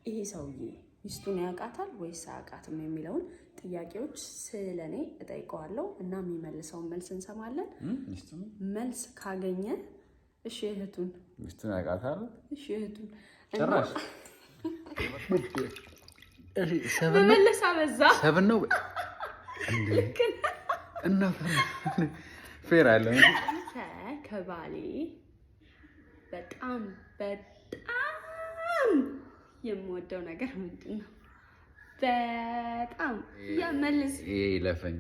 ይሄ ሰውዬ ሚስቱን ያውቃታል ወይስ አያውቃትም የሚለውን ጥያቄዎች ስለኔ እጠይቀዋለሁ እና የሚመልሰውን መልስ እንሰማለን። ሚስቱን መልስ ካገኘ እሺ እህቱን ሚስቱን ያውቃታል። እሺ እህቱን ጭራሽ መመለስ አበዛ። Seven ነው እንዴ? እና fair አለ። አንተ ከባሌ በጣም በጣም የምወደው ነገር ምንድን ነው? በጣም መልስ። ይሄ ይለፈኝ።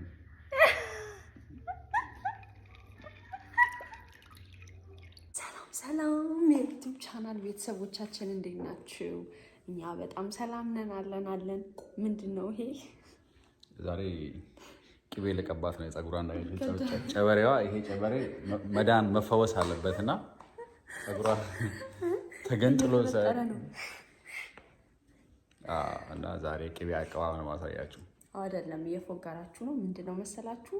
ሰላም ሰላም፣ የ YouTube channel ቤተሰቦቻችን እንዴት ናችሁ? እኛ በጣም ሰላም ነን፣ አለን አለን። ምንድን ነው ይሄ? ዛሬ ቅቤ ልቀባት ነው የፀጉሯን ጨበሬዋ። ይሄ ጨበሬ መዳን መፈወስ አለበት እና ፀጉሯ ተገንጥሎ እየተፈጠረ ነው? እና ዛሬ ቅቤ አቀባብ ነው ማሳያችሁ። አይደለም፣ እየፎገራችሁ ነው። ምንድን ነው መሰላችሁ፣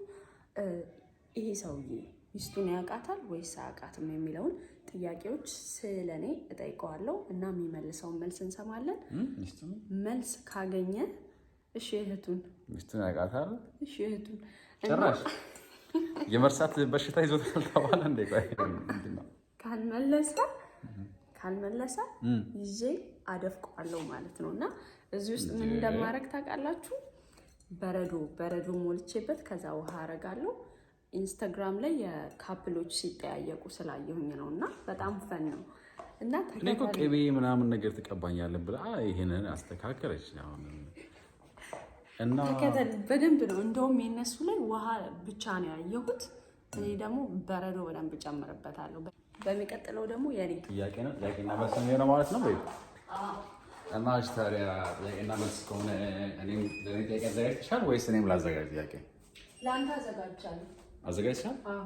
ይሄ ሰውዬ ሚስቱን ያውቃታል ወይስ አያውቃትም የሚለውን ጥያቄዎች ስለኔ እጠይቀዋለሁ እና የሚመልሰውን መልስ እንሰማለን። ሚስቱን መልስ ካገኘ እሺ እህቱን ሚስቱን ያውቃታል። እሺ እህቱን ጭራሽ የመርሳት በሽታ ይዞታል ተባለ እንዴ? ቆይ ምንድን ነው? ካልመለሰ ይዤ አደፍቀዋለሁ ማለት ነው። እና እዚህ ውስጥ ምን እንደማደርግ ታውቃላችሁ? በረዶ በረዶ ሞልቼበት ከዛ ውሃ አረጋለሁ። Instagram ላይ የ couple ኦች ሲጠያየቁ ስላየሁኝ ነው እና በጣም fun ነው እና እኔ እኮ ቅቤ ምናምን ነገር ትቀባኛለህ ብላ ይሄንን አስተካከለች አሁን እና ተከተል በደንብ ነው። እንደውም የነሱ ላይ ውሃ ብቻ ነው ያየሁት። እኔ ደግሞ በረዶ በደንብ ጨምርበታለሁ። በሚቀጥለው ደግሞ የኔ ጥያቄ ነው፣ ጥያቄና መልስ ነው የሚሆነው ማለት ነው ወይ? እና እሺ ታዲያ ጥያቄና መልስ ከሆነ እኔም ለእኔ ጥያቄ አዘጋጅተሻል ወይስ እኔም ላዘጋጅ ጥያቄ? ለአንተ አዘጋጅቻለሁ። አዘጋጅተሻል? አዎ።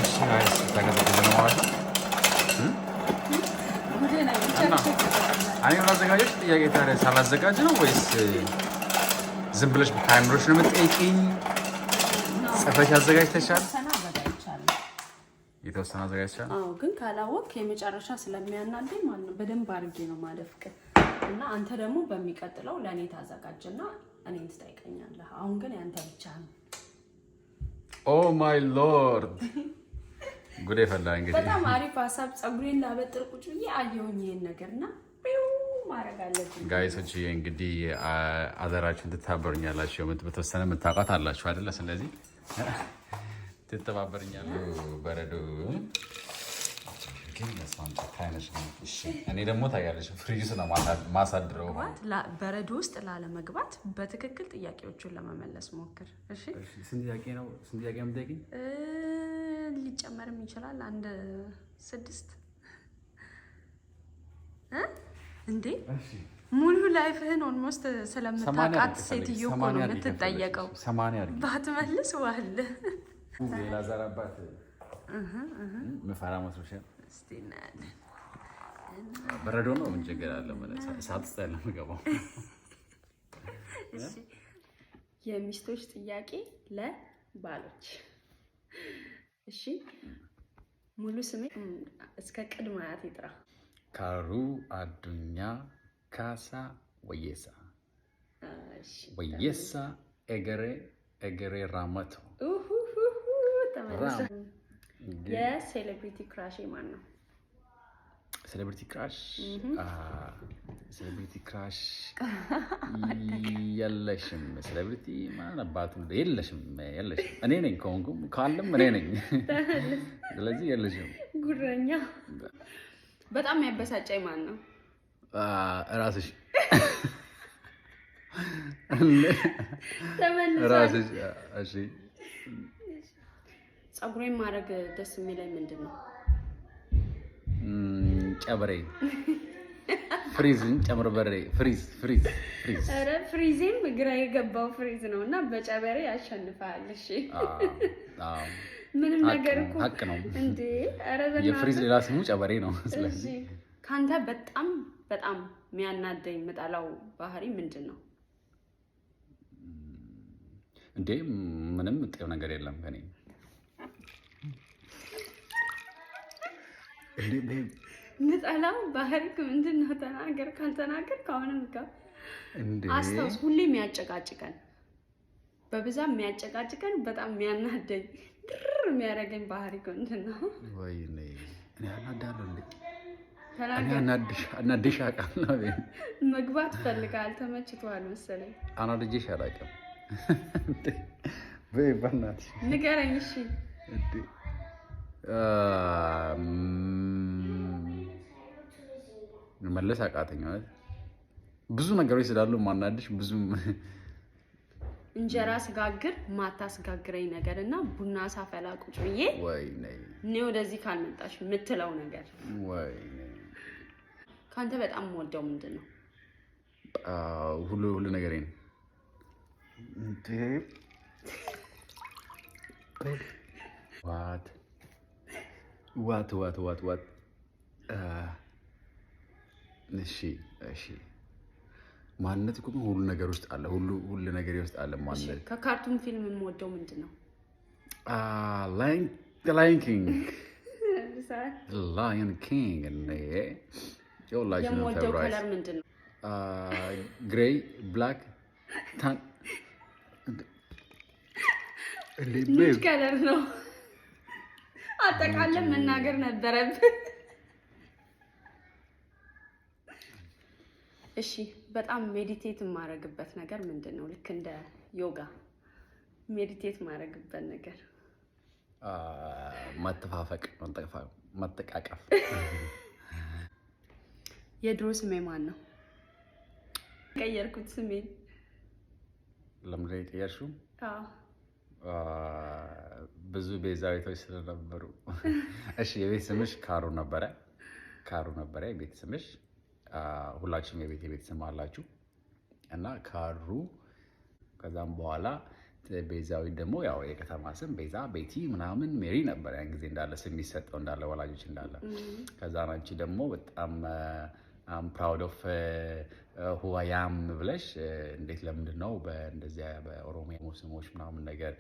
እሺ guys፣ ተቀዘቀዘ ነው ማለት ነው። እና እኔም ላዘጋጀሽ ጥያቄ ታዲያ ሳላዘጋጅ ነው ወይስ ዝም ብለሽ ከአእምሮሽ ነው የምትጠይቂኝ? ጽፈሽ አዘጋጅተሻል? የተወሰነ አዘጋጅቻለሁ። የተወሰነ አዘጋጅተሻል? አዎ፣ ግን ካላወቅ የመጨረሻ ስለሚያናደኝ ማለት ነው በደንብ አድርጌ ነው ማደፍቅ እና አንተ ደግሞ በሚቀጥለው ለእኔ ታዘጋጅና እኔን ትጠይቀኛለህ። አሁን ግን ያንተ ብቻ ነው። Oh my Lord፣ ጉዴ ፈላ እንግዲህ። በጣም አሪፍ ሀሳብ። ፀጉሬን ላበጥር ቁጭ ብዬ አየሁኝ ይሄን ነገር እና ፒው ማድረግ አለብኝ። Guys ኦች፣ እንግዲህ አደራችሁን ትተባበሩኛላችሁ። በተወሰነ የምታውቋት አላችሁ አይደለ? ስለዚህ ትተባበሩኛላችሁ። በረዶ ግን በስመ አብ ጨካኝ ነሽ ግን። እሺ እኔ ደግሞ ታውቂያለሽ ፍሪጅ ውስጥ ነው ማሳድረው። በረዶ ውስጥ ላለመግባት በትክክል ጥያቄዎቹን ለመመለስ ሞክር። እሺ። ስንት ጥያቄ ነው? ስንት ጥያቄ ነው የምትጠይቂኝ? ሊጨመርም ይችላል። አንድ ስድስት እ እንዴ ሙሉ life ህን almost ስለምታውቃት ሴትዮ እኮ ነው የምትጠየቀው። 80 አድርጊ። ባትመልስ ዋል ሌላ ዘር አባት ምፈራ መስሎሻል? እስቲ እናያለን። በረዶ ነው፣ ምን ችግር አለ? እሳት ውስጥ አይደለም የምገባው። እሺ፣ የሚስቶች ጥያቄ ለባሎች። እሺ፣ ሙሉ ስሜ እስከ ቅድመ አያቴ ጥራ። ካሩ አዱኛ ካሳ ወየሳ። እሺ። ወየሳ ኤገሬ ኤገሬ ራመቶ። ኡሁሁሁ፣ ተመለሰ። የ celebrity crush ኤ ማን ነው? Celebrity crush፣ celebrity crush የለሽም። Celebrity ማን አባቱ የለሽም፣ የለሽም። እኔ ነኝ፣ ከሆንኩም ካለም እኔ ነኝ። ስለዚህ የለሽም። ጉረኛ። በጣም ያበሳጨኝ ማን ነው? ራስሽ። ተመልሷል። ራስሽ። እሺ። ፀጉሬን ማድረግ ደስ የሚለኝ ምንድን ነው? ጨበሬ ፍሪዝን ጨምር በሬ frizz frizz frizz። ኧረ frizz ኤም ግራ የገባው frizz ነው እና በጨበሬ ያሸንፋል። እሺ፣ ምንም ነገር እኮ ሀቅ ነው። እንዴ! ኧረ የ frizz በእናትህ። ሌላ ስሙ ጨበሬ ነው። ስለዚህ እሺ፣ ከአንተ በጣም በጣም የሚያናደኝ የምጠላው ባህሪ ምንድን ነው? እንዴ ምንም ጥሩ ነገር የለም ከኔ። እንዴ babe። ምጠላው ባህሪክ ምንድን ነው? ተናገር። ካልተናገር ከአሁንም ጋር እንዴ። አስታውስ። ሁሌ የሚያጨቃጭቀን፣ በብዛት የሚያጨቃጭቀን፣ በጣም የሚያናደኝ፣ ድርር የሚያደርገኝ ባህሪክ ምንድን ነው? ወይኔ፣ እኔ አናዳለሁ እንዴ? እኔ ተናገር። አናድሽ አውቃለሁ? Babe። መግባት ፈልጋል። ተመችቶሃል መሰለኝ። አናድጄሽ አላውቅም። እንዴ babe፣ በእናትሽ። ንገረኝ እሺ። እንዴ፣ መመለስ አቃተኝ። ማለት ብዙ ነገሮች ስላሉ ማናድሽ ብዙም። እንጀራ ስጋግር ማታስጋግረኝ ነገር እና ቡና ሳፈላ ቁጭ ብዬ ወይኔ። እኔ ወደዚህ ካልመጣሽ የምትለው ነገር። ወይኔ። ከአንተ በጣም የምወደው ምንድን ነው? ሁሉ ሁሉ ነገሬ ነው እንዴ። What, what, what, what, what? እሺ፣ ማንነት እኮ ግን ሁሉ ነገር ውስጥ አለ። ሁሉ ሁሉ ነገር ውስጥ አለ ማንነት። ከ cartoon ፊልም የምወደው ምንድን ነው? Lion King፣ Lion King እንዴ፣ የሁላችንም የምወደው favorite። Color ምንድን ነው? Gray, black, tan እንዴ Nude babe። Color ነው። አጠቃለን መናገር ነበረብን። እሺ፣ በጣም meditate የማደርግበት ነገር ምንድን ነው? ልክ እንደ ዮጋ meditate የማደርግበት ነገር። መተፋፈቅ፣ መጠቃቀፍ። የድሮ ስሜ ማን ነው? ቀየርኩት ስሜን። ለምንድን ነው የቀየርሽው? አዎ። ብዙ ቤዛዊቶች ስለነበሩ። እሺ፣ የቤት ስምሽ ካሩ ነበረ። ካሩ ነበረ የቤት ስምሽ። ሁላችሁም የቤት ስም አላችሁ እና ካሩ። ከዛም በኋላ ቤዛዊት ደግሞ ያው የከተማ ስም ቤዛ፣ ቤቲ ምናምን ሜሪ ነበር ያን ጊዜ እንዳለ ስም የሚሰጠው እንዳለ ወላጆች እንዳለ። ከዛ አንቺ ደግሞ በጣም I'm proud of who I am ብለሽ እንዴት ለምንድን ነው እንደዚያ በኦሮሚያ ስሞች ምናምን ነገር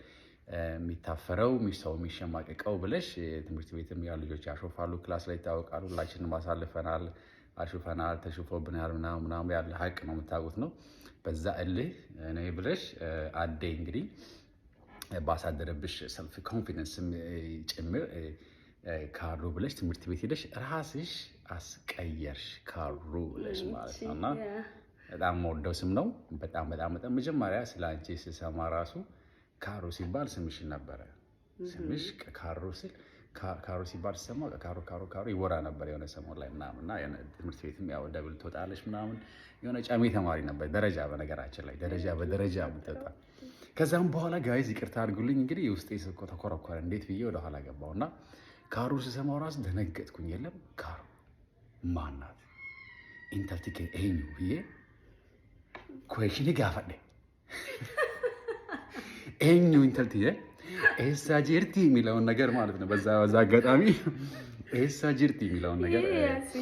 የሚታፈረው፣ ሰው የሚሸማቀቀው ብለሽ ትምህርት ቤትም ያሉ ልጆች ያሾፋሉ፣ class ላይ ይታወቃሉ። ሁላችንም አሳልፈናል፣ አሹፈናል፣ ተሹፎብናል ምናምን ምናምን፣ ያለ ሀቅ ነው፣ የምታውቁት ነው። በዛ እልህ እኔ ብለሽ አዴ እንግዲህ ባሳደረብሽ self confidence ጭምር ካሩ ብለሽ ትምህርት ቤት ሄደሽ ራስሽ አስቀየርሽ፣ ካሩ ብለሽ ማለት ነው። እና በጣም የምወደው ስም ነው። በጣም በጣም በጣም። መጀመሪያ ስለ አንቺ ስሰማ ራሱ ካሩ ሲባል ስምሽን ነበረ። ስምሽ ካሩ ስል፣ ካሩ ሲባል ስሰማ ካሩ ካሩ ካሩ ይወራ ነበር የሆነ ሰሞን ላይ ምናምን። እና ትምህርት ቤትም ያው double ትወጣለች ምናምን፣ የሆነ ጫሜ ተማሪ ነበር። ደረጃ፣ በነገራችን ላይ ደረጃ በደረጃ የምትወጣ። ከዛም በኋላ guys ይቅርታ አድርጉልኝ እንግዲህ ውስጤ ተኮረኮረ። እንዴት ብዬ ወደኋላ ገባው እና ካሩ ስሰማው ራሱ ደነገጥኩኝ። የለም፣ ካሩ ማናት? Intalti kee eenyu ብዬ question gaafadhe። Eenyu intalti, eessa jirti የሚለውን ነገር ማለት ነው። በዛ አጋጣሚ eessa jirti የሚለውን ነገር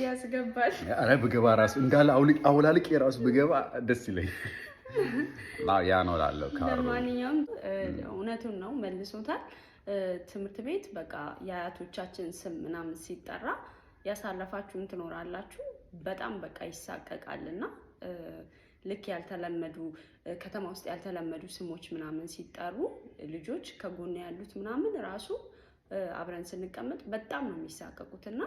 ያስገባል። ኧረ ብገባ ራሱ እንዳለ አውላልቄ ራሱ ብገባ ደስ ይለኝ። ያ ነው እላለሁ። ካሩ። ለማንኛውም እውነቱን ነው፣ መልሶታል። ትምህርት ቤት በቃ የአያቶቻችን ስም ምናምን ሲጠራ ያሳለፋችሁን ትኖራላችሁ። በጣም በቃ ይሳቀቃል እና ልክ ያልተለመዱ፣ ከተማ ውስጥ ያልተለመዱ ስሞች ምናምን ሲጠሩ ልጆች ከጎን ያሉት ምናምን ራሱ አብረን ስንቀመጥ በጣም ነው የሚሳቀቁት። እና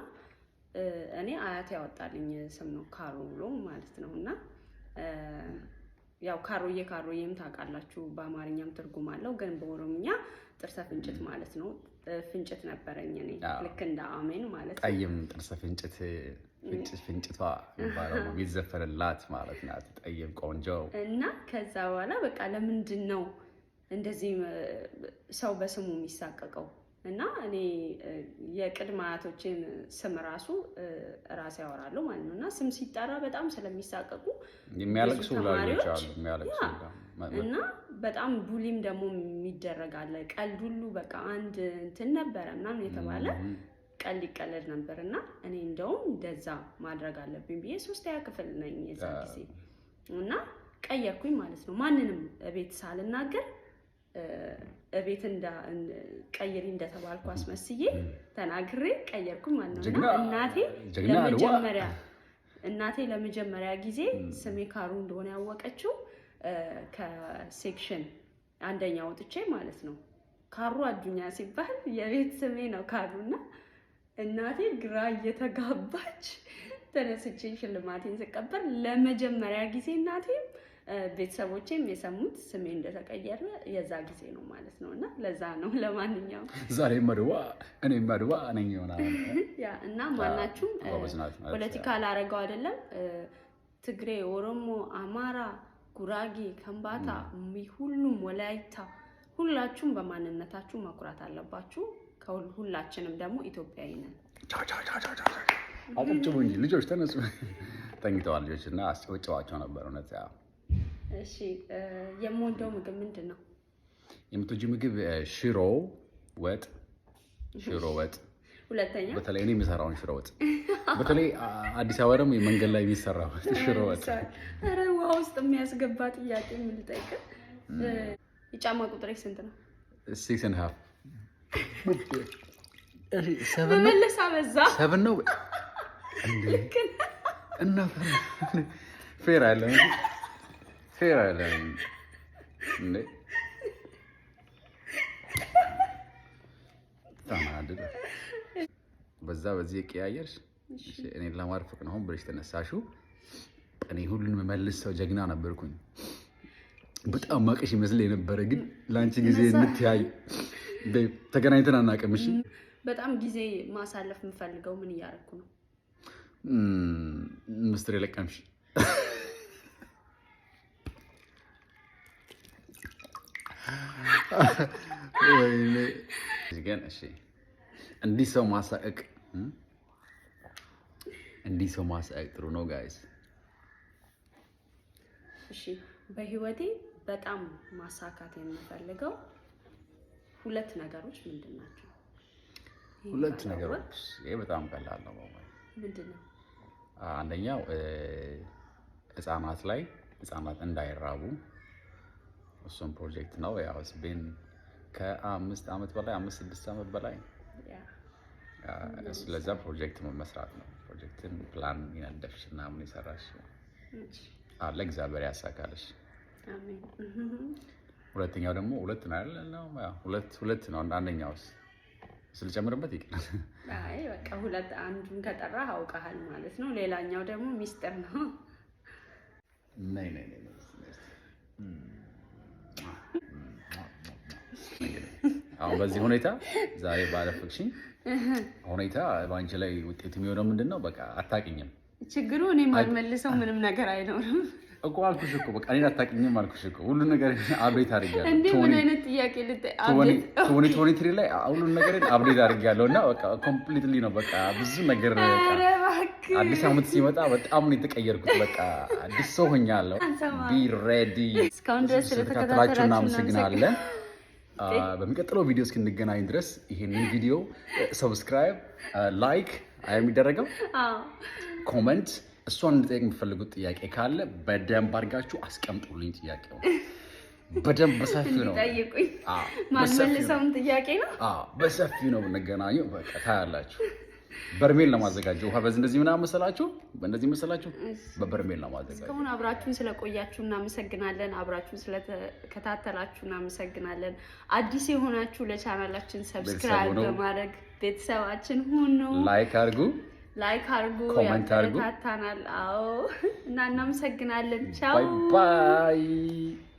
እኔ አያቴ ያወጣልኝ ስም ነው ካሮ ብሎ ማለት ነው። እና ያው ካሮዬ ካሮዬም ታውቃላችሁ፣ በአማርኛም ትርጉም አለው፣ ግን በኦሮምኛ ጥርሰ ፍንጭት ማለት ነው። ፍንጭት ነበረኝ እኔ፣ ልክ እንደ አሜን ማለት ነው። ጠይም ጥርሰ ፍንጭት፣ ፍንጭት ፍንጭቷ የሚባለው ነው የሚዘፈንላት ማለት ናት። ጠይም ቆንጆ። እና ከዛ በኋላ በቃ ለምንድን ነው እንደዚህ ሰው በስሙ የሚሳቀቀው? እና እኔ የቅድመ አያቶችን ስም ራሱ ራሴ ያወራለሁ ማለት ነው። እና ስም ሲጠራ በጣም ስለሚሳቀቁ የሚያለቅሱ ብዙ ወላጆች ተማሪዎች አሉ። የሚያለቅሱ እና በጣም bully ም ደግሞ የሚደረግ አለ። ቀልድ ሁሉ በቃ አንድ እንትን ነበረ ምናምን የተባለ ቀልድ ይቀለድ ነበር። እና እኔ እንደውም እንደዛ ማድረግ አለብኝ ብዬ ሶስተኛ ክፍል ነኝ የዛ ጊዜ እና ቀየርኩኝ ማለት ነው። ማንንም ቤት ሳልናገር። ቤት ቀይሪ እንደተባልኩ አስመስዬ ተናግሬ ቀየርኩ ማለት ነው። እና ጀግና እናቴ ጀግና አድዋ። እናቴ ለመጀመሪያ ጊዜ ስሜ ካሩ እንደሆነ ያወቀችው ከ section አንደኛ ወጥቼ ማለት ነው። ካሩ አዱኛ ሲባል የቤት ስሜ ነው ካሩ። እና እናቴ ግራ እየተጋባች ተነስቼ ሽልማቴን ስቀበል ለመጀመሪያ ጊዜ እናቴም ቤተሰቦቼም የሰሙት ስሜ እንደተቀየረ የዛ ጊዜ ነው ማለት ነው። እና ለዛ ነው ለማንኛውም ዛሬ መድዋ እኔ መድዋ ነኝ ይሆናል። Yeah፣ እና ማናችሁም ጎበዝ ናት ማለት። ፖለቲካ ላረገው አይደለም። ትግሬ፣ ኦሮሞ፣ አማራ፣ ጉራጌ፣ ከምባታ፣ ሁሉም ወላይታ፣ ሁላችሁም በማንነታችሁ መኩራት አለባችሁ። ሁላችንም ደግሞ ኢትዮጵያዊ ነን። ቻው ቻው ቻው ቻው ቻው። አጨብጭቡ እንጂ ልጆች ተነሱ። ተኝተዋል ልጆች እና አስጨብጭባቸው ነበር። እውነት yeah። እሺ፣ የምወደው ምግብ ምንድን ነው? የምትወጂው ምግብ ሽሮ ወጥ፣ ሽሮ ወጥ። ሁለተኛ? በተለይ እኔ የምሰራውን ሽሮ ወጥ፣ በተለይ አዲስ አበባ ደግሞ የመንገድ ላይ የሚሰራው ሽሮ ወጥ። ኧረ ውሃ ውስጥ የሚያስገባ ጥያቄ የምልጠይቅ። የጫማ ቁጥሬ ስንት ነው? 6.5። መመለስ አበዛ። 7 ነው እንዴ? እና fair አለ፣ fair አለ እንዴ? ተናደደ። በዛ በዚህ የቀያየርሽ እኔን ለማርፈቅ ነው አሁን ብለሽ ተነሳሽው። እኔ ሁሉን መመልስ ሰው ጀግና ነበርኩኝ። በጣም ማቀሽ ይመስል የነበረ ግን ለአንቺ ጊዜ እንትያይ ተገናኝተን አናውቅም። እሺ። በጣም ጊዜ ማሳለፍ የምፈልገው ምን እያደረኩ ነው? ምስጢር የለቀምሽ። ወይኔ ግን እሺ፣ እንዲህ ሰው ማሳቀቅ ጥሩ ነው guys። እሺ፣ በህይወቴ በጣም ማሳካት የምፈልገው ሁለት ነገሮች ምንድን ናቸው? ይሄን ሁለት ካላወቅ ነገሮች፣ ይሄ በጣም ቀላል ነው። ምንድን ነው? አንደኛው ህጻናት ላይ፣ ህጻናት እንዳይራቡ፣ እሱም ፕሮጀክት ነው። ያው been ከ5 ዓመት በላይ፣ 5-6 ዓመት በላይ ስለዛ ፕሮጀክት መስራት ነው። ፕሮጀክትን ፕላን የነደፍሽ ምናምን የሰራሽ አለ፣ እግዚአብሔር ያሳካልሽ። አሜን። ሁለተኛው ደግሞ ሁለት ነው አይደል? ነው ያው ሁለት ሁለት ነው። አንደኛውስ ስልጨምርበት ይቅር። አይ በቃ ሁለት፣ አንዱን ከጠራህ አውቀሃል ማለት ነው። ሌላኛው ደግሞ ሚስጥር ነው። ነይ ነይ ነይ ነይ፣ ነይ። እንግዲህ አሁን በዚህ ሁኔታ ዛሬ ባለፍቅሽኝ ሁኔታ በአንቺ ላይ ውጤት የሚሆነው ምንድን ነው? በቃ አታውቂኝም። ችግሩ እኔ ማልመልሰው ምንም ነገር አይኖርም። እኮ አልኩሽ እኮ፣ በቃ እኔን አታውቂኝም አልኩሽ እኮ። ሁሉን ነገር update አድርጌያለሁ። እንዴ፣ ምን አይነት ጥያቄ ልጠ 2023 ላይ ሁሉን ነገር update አድርጌያለሁ እና በቃ completely ነው፣ በቃ ብዙ ነገር በቃ ኧረ እባክህ። አዲስ ዓመት ሲመጣ በጣም ነው የተቀየርኩት። በቃ አዲስ ሰው ሆኛለሁ። Be ready። እስካሁን ድረስ ስለተከታተላችሁ ስለተከታተላችሁ እናመሰግናለን። በሚቀጥለው ቪዲዮ እስክንገናኝ ድረስ ይሄንን ቪዲዮ subscribe፣ like የሚደረገው comment፣ እሷን እንድጠይቅ የምትፈልጉት ጥያቄ ካለ በደንብ አድርጋችሁ አስቀምጡልኝ። ጥያቄው በደንብ በሰፊው ነው። እንዲጠይቁኝ አዎ፣ በሰፊው ነው። ማልመልሰውም ጥያቄ ነው። አዎ፣ በሰፊው ነው የምንገናኘው። በቃ ታያላችሁ። በርሜል ነው ማዘጋጀው። ውሃ በዚህ እንደዚህ ምናምን መሰላችሁ፣ በእንደዚህ መሰላችሁ፣ በበርሜል ነው ማዘጋጀው። እስካሁን አብራችሁን ስለቆያችሁ እናመሰግናለን። አብራችሁን ስለተከታተላችሁ እናመሰግናለን። አዲስ የሆናችሁ ለቻናላችን subscribe ሁኑ። በማድረግ ቤተሰባችን ሁኑ። Like አድርጉ፣ Like አድርጉ፣ Comment አድርጉ። ያበረታታናል። አዎ፣ እና እናመሰግናለን። ቻው። Bye bye።